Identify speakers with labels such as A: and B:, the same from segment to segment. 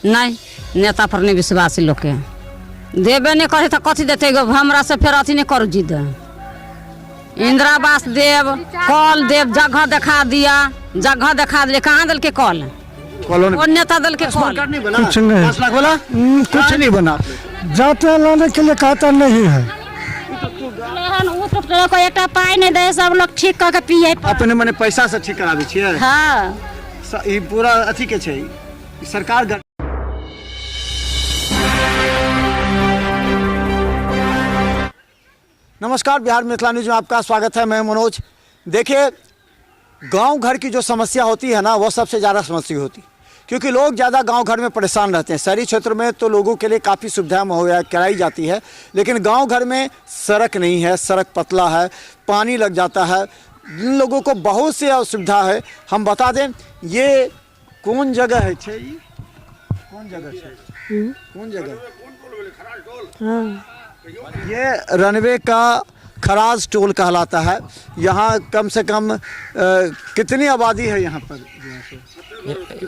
A: नहि, नेता पर नहि विश्वास लोकके। देबे नहि करै तऽ कथी देतै गो? हमरा से फेर अथी नहि करू जिद। इंदिरा आवास देब, कल देब, जगह देखा दिया, जगह देखा दिले। कहाँ देलकै कल?
B: कलो
A: कोन नेता देलकै कल?
B: नहीं बना।
C: कुछ नहीं।
B: 5 लाख वाला कुछ नहीं बना।
C: जाते हैं लाने के लिए, कहता नहीं है।
D: हन उ तो कोई एकटा पाइ नहि दै, सब लोग ठीक कऽ के पिए।
B: अपने मने पैसा से ठीक कराबै छियै?
D: हँ।
B: ई पूरा अथी के छै, ई सरकार नमस्कार, बिहार मिथिला न्यूज में आपका स्वागत है। मैं मनोज। देखिए, गांव घर की जो समस्या होती है ना, वो सबसे ज़्यादा समस्या होती है, क्योंकि लोग ज़्यादा गांव घर में परेशान रहते हैं। शहरी क्षेत्र में तो लोगों के लिए काफ़ी सुविधाएं मुहैया कराई जाती है, लेकिन गांव घर में सड़क नहीं है, सड़क पतला है, पानी लग जाता है, इन लोगों को बहुत सी असुविधा है। हम बता दें, ये कौन जगह है छे? ई कौन जगह छे? कौन जगह? ये रनवे का खराज टोल कहलाता है। यहाँ कम से कम कितनी आबादी है यहाँ पर?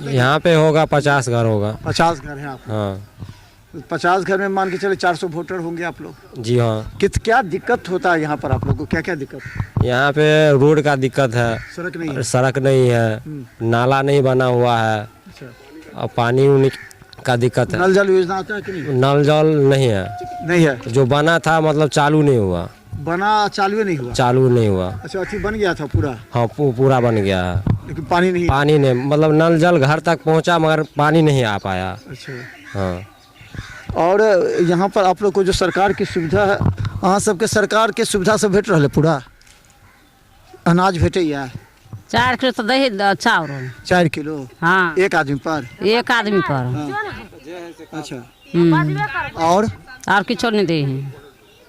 E: यहाँ पे होगा, 50 घर होगा।
B: 50 घर हैं आप?
E: हाँ।
B: 50 घर में मान के चले 400 वोटर होंगे आप लोग?
E: जी हाँ।
B: कित क्या दिक्कत होता है यहाँ पर आप लोग को? क्या क्या दिक्कत?
E: यहाँ पे रोड का दिक्कत है।
B: सड़क नहीं है?
E: सड़क नहीं है, नाला नहीं बना हुआ है। और पानी उनी का दिक्कत है।
B: नल जल योजना आता है कि नहीं?
E: नल जल नहीं है।
B: नहीं है?
E: जो बना था, मतलब चालू नहीं हुआ।
B: बना, चालू नहीं हुआ?
E: चालू नहीं हुआ।
B: अच्छा, अथी बन गया था पूरा?
E: हाँ, पूरा बन गया है।
B: लेकिन पानी नहीं?
E: पानी नहीं, मतलब नल जल घर तक पहुंचा, मगर पानी नहीं आ पाया। हाँ।
B: और यहाँ पर आप लोग को जो सरकार की सुविधा है, अहाँ सबके सरकार के सुविधा सब भेट रहल है? पूरा अनाज भेटैया?
A: 4 किलो तऽ दही चाउर।
B: 4 किलो?
A: हाँ।
B: एक आदमी पर?
A: एक आदमी पर।
B: और?
A: और किछो नहि दै है।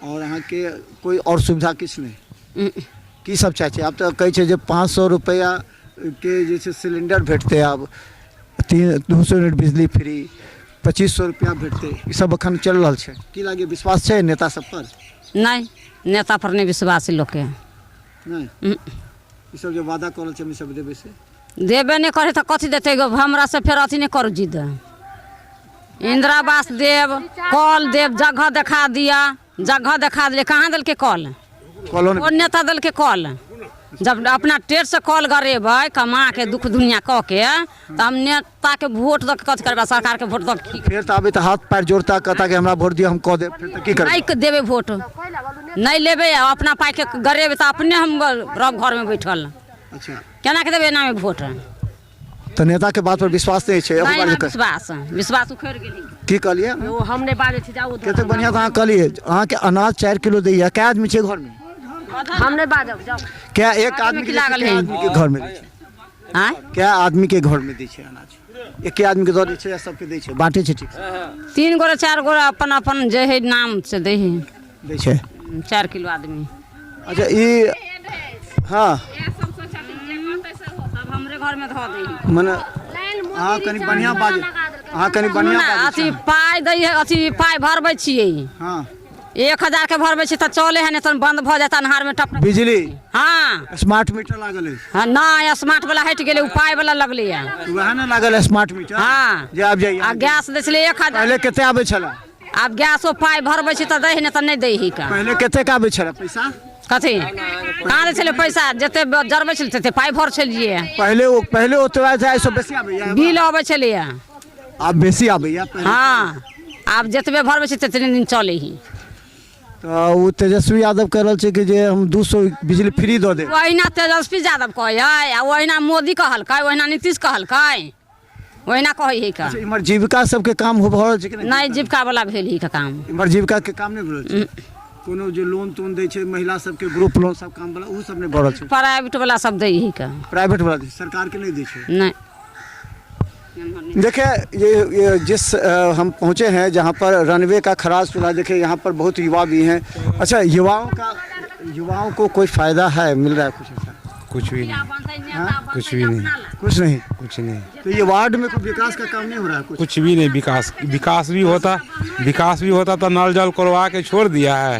B: और अहाँके कोई और सुविधा किछु नहि? की सब चाहै छै? आब तऽ कहै छै जे 500 रुपैआ के जे छै सिलेंडर भेटतै, आब 300 यूनिट बिजली फ्री, 2500 रुपैआ भेटतै, ई सब एखन चलि रहल छै। की लागै, विश्वास छै नेता सब पर?
A: नहि, नेता पर नहि विश्वास लोकके।
B: नहि? ई सब जे वादा कऽ रहल छै, हम ई सब देबै से?
A: देबे नहि करै तऽ कथी देतै गो? हमरा से फेर अथी नहि करू जिद। इंदिरा आवास देब, कल देब, जगह देखा दिया, जगह देखा दिले। कहाँ देलकै कल?
B: कलो
A: कोन नेता देलकै कल? जब अपना टेट से कल गड़ेबै कमा के, दुख दुनिया कऽ के, तऽ हम नेताके वोट दऽ के कथी करबै? सरकारके वोट दऽ के की?
B: फेर तऽ आबै तऽ हाथ पैर जोड़ता, कहता कि हमरा वोट दिअ, हम कऽ देब। फेर तऽ की करबै?
A: नहि देबै वोट, नहि लेबै। आ अपना पाइके गड़ेबै तऽ अपने हम रहब घरमे बैठल। केना के देबै एनामे वोट?
B: तऽ नेता के बात पर विश्वास नहि छै?
A: नहि हमरा विश्वास, विश्वास उखड़ि गेलै।
B: की कहलियै?
A: ओ हम नहि बाजै छी, जाउ।
B: कतेक बढ़िआँ तऽ अहाँ कहलियै, अहाँके अनाज 4 किलो दैया। कए आदमी छै घरमे?
A: हम नहि बाजब, जाउ।
B: कै एक आदमी के
A: लागल
B: कै
A: है?
B: आदमी के घरमे दै छै?
A: आँय?
B: कै आदमी के घरमे दै छै अनाज? एके आदमी के दऽ दै छै या सबके दै छै, बाँटै छै ठीक से?
A: तीन गोरा, चारि गोरा, अपन अपन जे है नाम से दै है।
B: दै छै?
A: 4 किलो आदमी।
B: अच्छा, ई हँ।
A: सब हमरे घरमे धऽ दै है।
B: मने अहाँ कनि बढ़िआँ बाजू, अहाँ कनि बढ़िआँ बाजू।
A: अथी पाइ दै है, अथी पाइ भरबै छियै। 1000 के भरबै छियै तऽ चले है, नहि तऽ बंद भऽ जायत अन्हारमे टप टप।
B: बिजली?
A: हाँ।
B: स्मार्ट मीटर लागल अछि?
A: हाँ, नहि, स्मार्ट वाला हटि गेलै, ओ पाइ वाला लगलैए।
B: वएह ने लागल स्मार्ट मीटर?
A: हाँ।
B: जे आबि जाइए।
A: आ गैस दै छलै 1000।
B: पहिले कते आबै छलै?
A: आब गैसो पाइ भरबै छी तऽ दै है, नहि तऽ नहि दै है का।
B: पहिले कतेक आबै छलै पैसा?
A: कथी कहाँ दै छलै पैसा? जते जरबै छलै तते पाइ भर छलियै।
B: पहिले ओ पहिले ओतबा छै, एहिसँ बेसी आबैया?
A: बिल अबै छलैए।
B: आब बेसी आबैया पहिले?
A: हँ, आब जतबे भरबै छै ततने दिन चलै है।
B: तऽ ओ तेजस्वी यादव कहि रहल छै कि जे हम 200 बिजली फ्री दऽ देब।
A: ओहिना तेजस्वी यादव कहै है, आ ओहिना मोदी कहलकै, ओहिना नीतीश कहलकै, ओहिना कहै है का।
B: अच्छा, इम्हर जीविका सबके काम हो भऽ रहल छै कि नहि?
A: नहि, जीविका वाला भेल ही का काम।
B: इम्हर जीविका के काम नहि भऽ रहल छै? कोनो जे लोन तोन दै छै महिला सबके, ग्रुप लोन सब काम वाला, ओ सब नहि भऽ रहल छै?
A: प्राइवेट वाला सब दै ही का।
B: प्राइवेट वाला दै छै, सरकार के नहि दै छै?
A: नहि।
B: देखिए, ये जिस हम पहुँचे हैं जहाँ पर रनवे का खराज चूल्हा, देखिए यहाँ पर बहुत युवा भी हैं। अच्छा, युवाओं का, युवाओं को कोई फ़ायदा है, मिल रहा है कुछ ऐसा?
F: कुछ भी नहीं, कुछ भी नहीं।
B: कुछ नहीं।
F: कुछ नहीं।
B: तो ये वार्ड में कोई विकास का काम नहीं हो रहा है कुछ?
F: कुछ भी नहीं। विकास विकास भी होता, विकास भी होता तो नल जल करवा के छोड़ दिया है।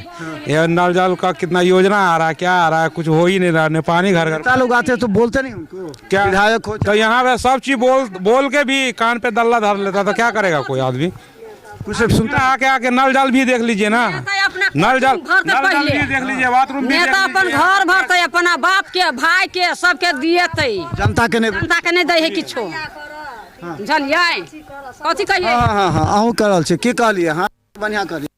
F: ये नल जल का कितना योजना आ रहा है, क्या आ रहा है, कुछ हो ही नहीं रहा। नहीं पानी घर घर।
B: नेता लोग आते हैं तो बोलते नहीं उनको?
F: क्या?
B: विधायक हो।
F: तो यहाँ पे सब चीज बोल बोल के भी कान पे दल्ला धर लेता, तो क्या करेगा कोई आदमी?
B: कुछ सिर्फ सुनता।
F: आके आके नल जल भी देख लीजिए ना।
A: नेता अपना
F: नल जल,
A: भरते
F: नल जल
A: पहिले।
F: भी देख लीजिए, बाथरूम भी देख
A: नेता अपन
F: लीजिए।
A: घर भरते, अपना बाप के, भाई के, सबके दिएतै।
B: जनता के नहीं।
A: जनता के नहि दै है किछो, बुझलियै? कथी कहियै?
B: हाँ हाँ हाँ, अहूँ कह रहल छी। की कहलियै? हाँ, बढ़िआँ कहलियै।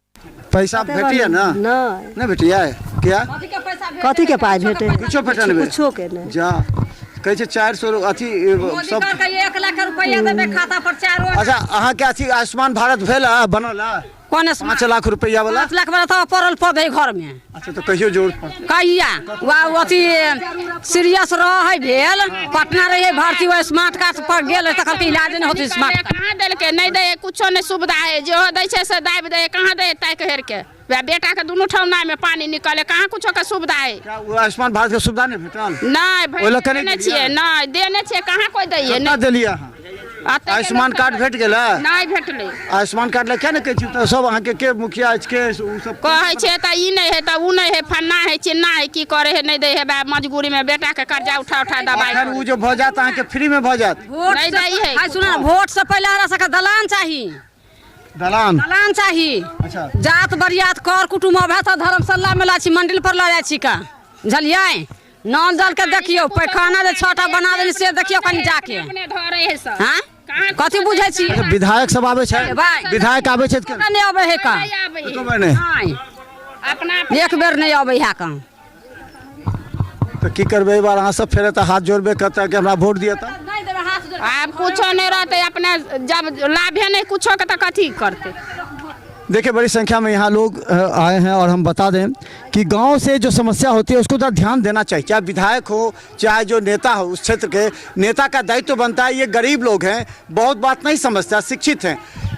B: पैसा भेटैया ना?
G: नहि।
B: नहि भेटैया? किया?
A: कथी के पैसा भेटै?
G: कथी के पाइ भेटै?
B: किछो भेटल नहि?
G: कुछो के नहि।
B: जा, कहै छै 400 अथी
A: मोदी
B: सब।
A: कहलकै 1 लाख रुपैआ देबै खाता पर चारो।
B: अच्छा, अहाँके अथी आयुष्मान भारत भेल आ बनल आ?
A: कोन?
B: 5 लाख रुपैआ वाला।
A: 5 लाख वाला तऽ पड़ल पड़ै घर में।
B: अच्छा, तऽ कहियो जरूरत पड़तै?
A: कहिया वा अथी सीरियस रहै भेल, पटना रहियै भर्ती, ओ स्मार्ट कार्ड पर गेल तऽ कहलकै इलाज नहि होतै स्मार्ट कार्ड।
D: कहाँ देलकै? नहि दै है, कुछो नहि सुविधा है। जेहो दै छै से दाबि दै है। कहाँ दै है? ताकि हेर के वएह बेटाके दुनू ठौनामे पानी निकले। कहाँ कुछो के सुविधा है?
B: क्या ओ आयुष्मान भारत के सुविधा नहि भेटल?
D: नहि।
B: ओहि लऽ कऽ नहि
D: देने छियै।
B: गेलियै?
D: नहि देने छियै। कहाँ कोइ दैये?
B: कतना देलियै अहाँ?
D: अतै के
B: आयुष्मान
D: लोक
B: कार्ड भेट गेलै?
D: नहि भेटलै।
B: आयुष्मान कार्ड लए किया नहि कहै छी? तऽ सब अहाँके के मुखिया अछि, के ओ सब?
D: कहै छै तऽ ई नहि है, तऽ ओ नहि है, फन्ना है, चिन्ना है, की करे है, नहि दै है। बा मजबूरीमे बेटाके कर्जा उठा उठा दबाइ।
B: एखन ओ जो भऽ जायत, अहाँके फ्रीमे भऽ जायत।
A: वोट
D: नहि
A: से
D: दै है।
A: आइ सुन ने, वोट से पहिले हमरा सबके दलान चाही।
B: दलान?
A: दलान चाही।
B: अच्छा।
A: जात बरियात कर कुटुम्ब अबै तऽ धर्मशाला में ला छी, मंदिर पर लऽ जाइ छी का, बुझलियै? नल जल के देखियौ, पैखाना जे छटा बना देली से देखियौ कनि जाके।
D: अपने धरे है सब।
A: हाँ, कथी बुझै छी?
B: अच्छा, विधायक सब आबै छै?
A: भाइ।
B: विधायक आबै छै के?
A: नहि अबै है का।
D: नहि आबै है।
B: एको बेर नहि?
A: नहि।
D: अपना
A: एक बेर नहि अबै है का।
B: तऽ की करबै एहि बार अहाँ सब? फेर एतऽ हाथ जोड़बै कतऽ कि हमरा वोट दिअ तऽ?
A: नहि देबै हाथ जोड़।
D: आब कुछो नहि रहतै अपने। जब लाभे नहि कुछो के तऽ कथी करतै?
B: देखिए, बड़ी संख्या में यहाँ लोग आए हैं और हम बता दें कि गांव से जो समस्या होती है, उसको थोड़ा ध्यान देना चाहिए। चाहे विधायक हो, चाहे जो नेता हो, उस क्षेत्र के नेता का दायित्व बनता है। ये गरीब लोग हैं, बहुत बात नहीं समझते, अशिक्षित हैं।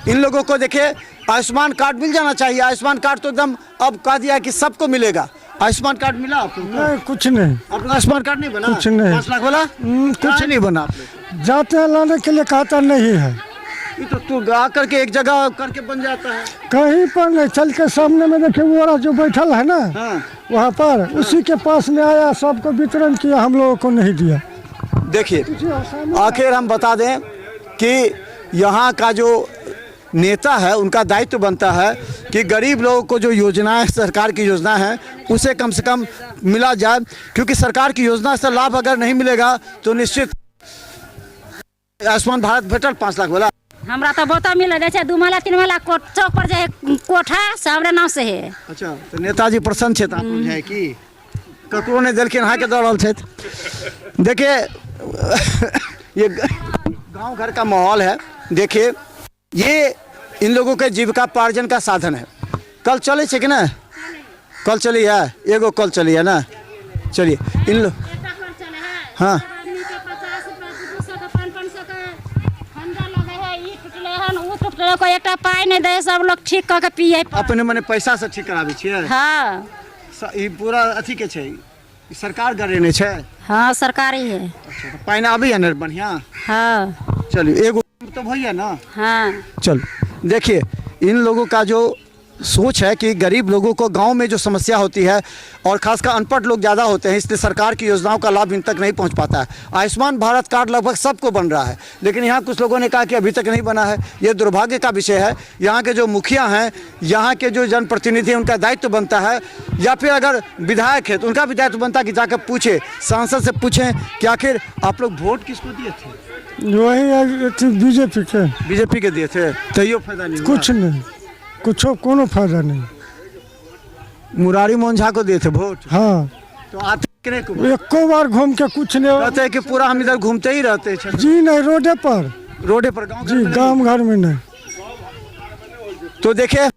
B: इन लोगों को देखिए, आयुष्मान कार्ड मिल जाना चाहिए। आयुष्मान कार्ड तो एकदम अब कह दिया कि सबको मिलेगा। आयुष्मान कार्ड मिला आपको?
C: नहीं, कुछ नहीं।
B: आपका आयुष्मान कार्ड नहीं बना?
C: कुछ नहीं।
B: 5 लाख वाला कुछ नहीं बना आप लोग?
C: जाते हैं लाने के लिए, कहता नहीं है।
B: ये तो तू गा करके एक जगह करके बन जाता है।
C: कहीं पर नहीं। चल के सामने में देखिए, वो वाला जो बैठल है ना, वहाँ पर उसी के पास में आया, सबको वितरण किया, हम लोगों को नहीं दिया।
B: देखिए, आखिर हम बता दें कि यहाँ का जो नेता है, उनका दायित्व बनता है कि गरीब लोगों को जो योजनाएं, सरकार की योजना है, उसे कम से कम मिला जाए, क्योंकि सरकार की योजना से लाभ अगर नहीं मिलेगा तो निश्चित। आयुष्मान भारत भेटल 5 लाख वाला?
D: हमरा तऽ बहुतो मिल जाइ छै। दू महला, तीन महला चौक पर जे है कोठा से हमरे नाम से है।
B: अच्छा, तऽ नेताजी प्रसन्न छथि अहाँ बुझाइ की ककरो नहि देलखिन, अहाँके दऽ रहल छथि। देखिए, ये गांव घर का माहौल है। देखिए, ये इन लोगों के जीविकापार्जन का साधन है। कल चलै छै कि नहि? कल चली है? एगो कल चली है ना। चलिए, इन लोग, हाँ।
D: 50 रुपया, 200 के, 500-500 के खंडा लगे है। ई टूटले हन, ऊ टूटले, कोई एकटा पाइ नहि दै, सब लोग ठीक कऽ के पिए।
B: अपने मने पैसा से ठीक कराबै छियै?
D: हाँ।
B: ई पूरा अथी के छै, ई सरकार गरेने छै?
D: हाँ, सरकारी है।
B: अच्छा, तऽ पानि आबैया ने बढ़िआँ?
D: हाँ।
B: चलिए, एगो तो भैया ना।
D: हाँ।
B: चलो, देखिए, इन लोगों का जो सोच है कि गरीब लोगों को गांव में जो समस्या होती है और खासकर अनपढ़ लोग ज़्यादा होते हैं, इसलिए सरकार की योजनाओं का लाभ इन तक नहीं पहुंच पाता है। आयुष्मान भारत कार्ड लगभग सबको बन रहा है, लेकिन यहाँ कुछ लोगों ने कहा कि अभी तक नहीं बना है। ये दुर्भाग्य का विषय है। यहाँ के जो मुखिया हैं, यहाँ के जो जनप्रतिनिधि हैं, उनका दायित्व बनता है, या फिर अगर विधायक है तो उनका भी दायित्व बनता है कि जाकर पूछे, सांसद से पूछें कि आखिर आप लोग वोट किसको दिए थे?
C: वही बीजेपी के।
B: बीजेपी के दिए थे, तैयो फायदा नहीं हुआ?
C: कुछ नहीं, कुछो कोनो फायदा नहीं।
B: मुरारी मोहन झा को दिए थे वोट?
C: हाँ।
B: तो आते कि नहीं को?
C: एको बार घूम के कुछ नहीं।
B: कहते हैं कि पूरा हम इधर घूमते ही रहते हैं।
C: जी नहीं, रोडे पर।
B: रोडे पर, गाँव घर
C: जी।
B: में नहीं?
C: गांव घर में नहीं।
B: तो देखिए,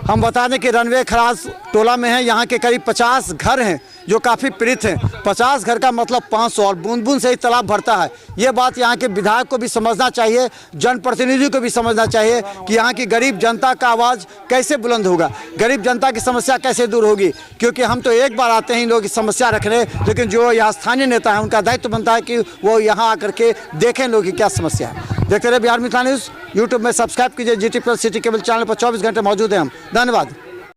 B: हम बता दें कि रनवे खलास टोला में है। यहाँ के करीब 50 घर हैं। जो काफ़ी पीड़ित हैं। 50 घर का मतलब 500 और बूंद बूंद से ही तालाब भरता है। ये बात यहाँ के विधायक को भी समझना चाहिए, जनप्रतिनिधि को भी समझना चाहिए कि यहाँ की गरीब जनता का आवाज़ कैसे बुलंद होगा, गरीब जनता की समस्या कैसे दूर होगी। क्योंकि हम तो एक बार आते हैं इन लोगों की समस्या रखने, लेकिन जो यहाँ स्थानीय नेता हैं उनका दायित्व बनता है कि वो यहाँ आकर के देखें लोगों की क्या समस्या है। देखते रहे बिहार मिथिला न्यूज़, यूट्यूब में सब्सक्राइब कीजिए। GT plus city cable channel पर 24 घंटे मौजूद हैं हम। धन्यवाद।